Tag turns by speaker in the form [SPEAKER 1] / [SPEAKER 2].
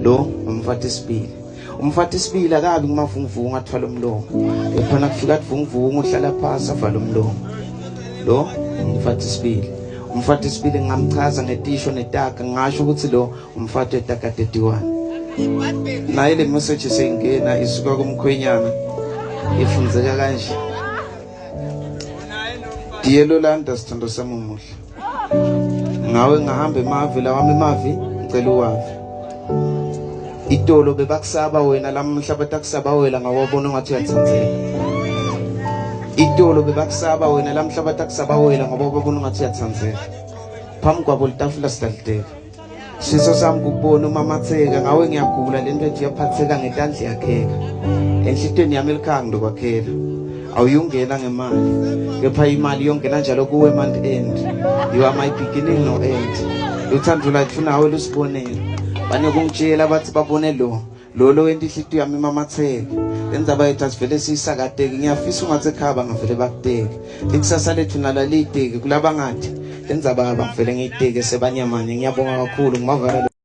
[SPEAKER 1] Lo umfati sibili. Umfati sibili akabi kumavunguvungu athwala umlomo. Kepha nakufika kuvunguvungu uhlala phansi avala umlomo. Lo umfati sibili. Umfati sibili ngingamchaza ngetisho netaka ngisho ukuthi lo umfati wetaka 31. Naye le message seyingena isuka kumkhwenyana ifunzeka kanje. Dear Lolanda sithando sami umuhle. Ngawe ngahamba emavi lawami emavi ngicela uwavi. Itolo bebakusaba wena lamhla batakusaba wena ngawabona ungathi uyathandzeka. Itolo bebakusaba wena lamhla batakusaba wena ngoba babona ungathi uyathandzeka. Phambi kwabo litafula sidalideka. Sifiso sami kukubona umamatheka ngawe ngiyagula lento ethi uyaphatheka ngetandla yakheka enhlitweni yami elikhaya ngidokwakhela awuyungena ngemali kepha imali yongena njalo kuwe month end you are my beginning no end uthando lwethu nawe lusibonelo banokungitshela bathi babone lo Lolo wenta inhlitiyo yami imamatheke. Lendzaba yethu asivele siyisakateke. Ngiyafisa ungathi ekhaya bangavele bakuteke. Likusasa lethu nalo aliyiteki kulabangathi. Lendzaba abangivele ngiyiteke sebanyamanye. Ngiyabonga kakhulu ngimavara.